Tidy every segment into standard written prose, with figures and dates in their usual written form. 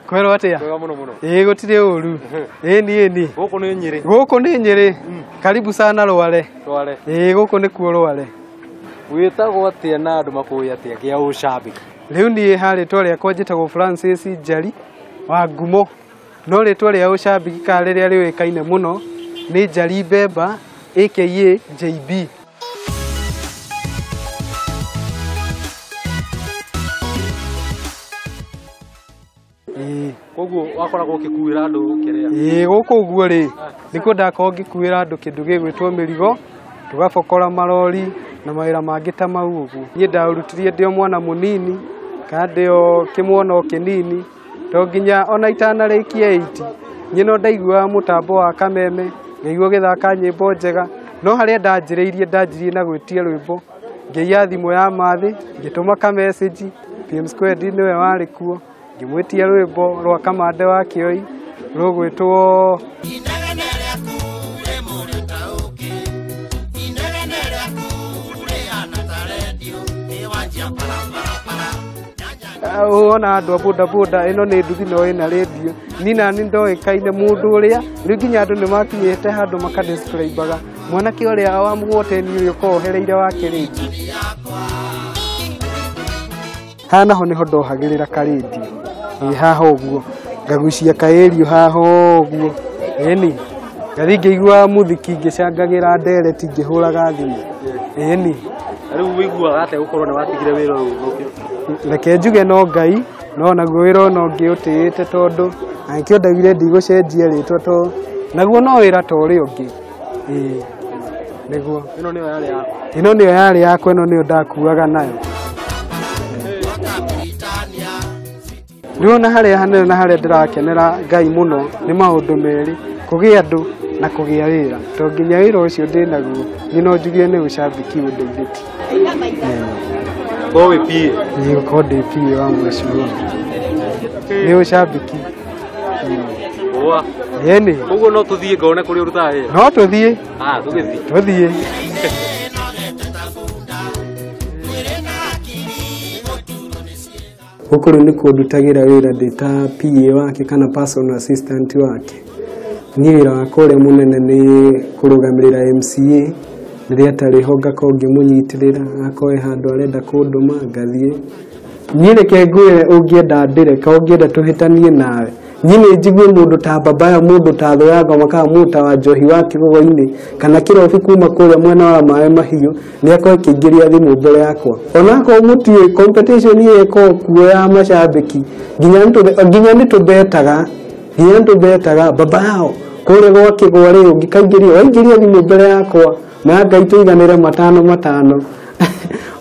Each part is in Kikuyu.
Kwero atia? Kwega muno muno. Gutire uru. Ni. Guku ni Nyeri. Guku ni Nyeri. Karibu sana Rware. Rware. Guku ni kuo Rware. Witagwo atia na andu makui atia kia ushabiki? Riu nie ha ritwa riakwa njitagwo Francis Njeri wa Ngumo. No ritwa ria ushabiki ka riria riuikaine muno ni Njeri Bemba aka JB. Koguo wakoragwo ukikuira andu kiria? Guku uguo ri nikuo ndakorwo ngikuira andu kindu gigwitwo mirigo, tugabokora marori na mawira mangi ta mau uguo. Nie ndaurutirie ndi o mwana munini kana ndi o kimwana o kinini to nginya ona itanarikia 8 nie no ndaiguaga mutambo wa Kameme ngaigua ugithaka nyimbo njega, no haria ndanjiriirie ndanjirie na gwitia rwimbo, ngiiya thimu ya mathi ngituma ka message PM Squared niwe wari kuo, ngimwitia rwimbo rwa Kamande wa Kioi rugwitwo ona andu a boda boda ino ni nduthi no ina radio ni na ni ndoikaine mundu uria riu nginya andu ni makinyite handu makadescribaga mwanake uria wa mugwoteni uria ukoragwo ohereire wake radio haha naho niho ndohagirira karedio haha uguo ngagucia kaerio haha uguo eni ngathi ngĩiguaga muthiki ngĩcangagira ndereti ngĩhũraga thimũ eni. Riu wiguaga atia gukorwo ni watigire wira uyu? Reke njuge no Ngai no naguo wira ona ũngĩ ũtĩĩte tondu na nikĩo ndaugire ndigũcenjia rĩtwa to naguo no wĩra ta ũrĩa ũngĩ. Nĩguo ĩno nĩyo yarĩ yakwa, ĩno nĩyo yarĩ yakwa, ĩno nĩyo ndakuaga nayo. Rĩu ona harĩa hanene na harĩa ndĩrakenera Ngai mũno nĩ maũndũ merĩ, kũgĩa andũ na kũgĩa wĩra, to nginya wĩra ũcio ndĩnaguo niĩ no njuge nĩ ũcambĩki ũndeithĩtie. Ko wĩ PA? Ĩĩ gũkorwo ndĩ PA wa mheshimiwa nĩ ũcambĩki. Ĩni koguo no tũthiĩ ngone kũrĩa ũrutaga wĩra? No tũthiĩ. Tũgĩthiĩ. Tũthiĩ. Gũkũ rĩu nĩkuo ndutagĩra wĩra ndĩ ta PA wake kana personal assistant wake. Niĩ wĩra wakwa ũrĩa mũnene nĩ kũrũgamĩrĩra MCA, rĩrĩa atarĩ ho ngakorwo ngĩmũnyitĩrĩra, akorwo he handũ arenda kũndũma ngathiĩ. Niĩ reke ngwĩre ũngĩenda ndĩre kana ũngĩenda tũhĩtanie nawe, niĩ nĩ njigue mũndũ ta Babaya, mũndũ ta Thũ ya Ngoma kana mũndũ ta Wanjohi wa Kĩgogo-inĩ kana Kĩrobi kuma kũrĩa mwena wa Maĩ Mahiũ nĩ akorwo akĩingĩria thimũ mbere yakwa. Onakorwo mũtiũĩ competition ĩyo ĩkoragwo kuo ya macambĩki, nginya nĩ tũbetaga baba yao kũrĩa gwa Kĩgwa rĩ ũngĩkaingĩria waingĩria thimũ mbere yakwa na Ngai tũiganĩre matano matano.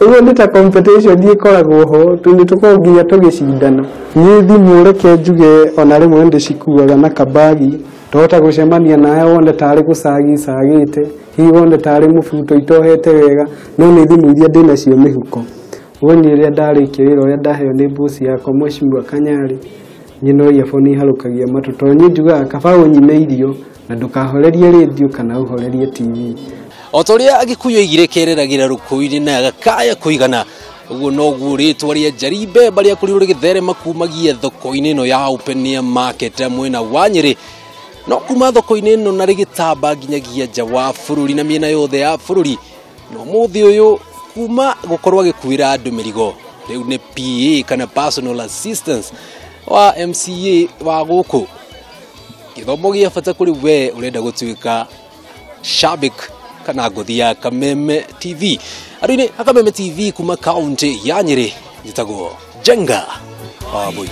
Ũguo nĩ ta competition ĩkoragwo ho, nĩ tũkoragwo nginya tũgĩcindana. Niĩ thimũ reke njuge ona rĩmwe ndĩcikuaga na kabagi, twahota gũcemania nawe wone tarĩ gũcagi cagĩte, hihi wone tarĩ mũbuto itohete wega, no nĩ thimũ iria ndĩnacio mĩhuko. Ũguo niĩ rĩrĩa ndarĩkia wĩra ũrĩa ndaheo nĩ boss yakwa mheshimiwa Kanyari, niĩ no earphone iharũkagia matũ tondũ niĩ njugaga kaba ũnyime irio na ndũkahorerie radio kana ũhorerie TV. O ta ũrĩa Agĩkũyũ aigire kereragira rũkũinĩ na gakaya kũigana, ũguo noguo rĩtwa rĩa Njeri Mbemba rĩakorirwo rĩgĩtherema kumagia thoko-inĩ ĩno ya Open Air Market mwena wa Nyĩrĩ, no kuma thoko-inĩ ĩno na rĩgĩtamba nginyagia nja wa bũrũri na mĩena yothe ya bũrũri. Na ũmũthĩ ũyũ kuma gũkorwo agĩkuĩra andũ mĩrigo, rĩu nĩ PA kana personal assistance wa MCA wa gũkũ. Gĩthomo gĩa bata kũrĩ we ũrenda gũtuĩka shabik kana ngũthi ya Kameme TV. Andũ-inĩ a Kameme TV kuma kaunti ya Nyĩrĩ, njĩtagwo Njenga wa Wambui.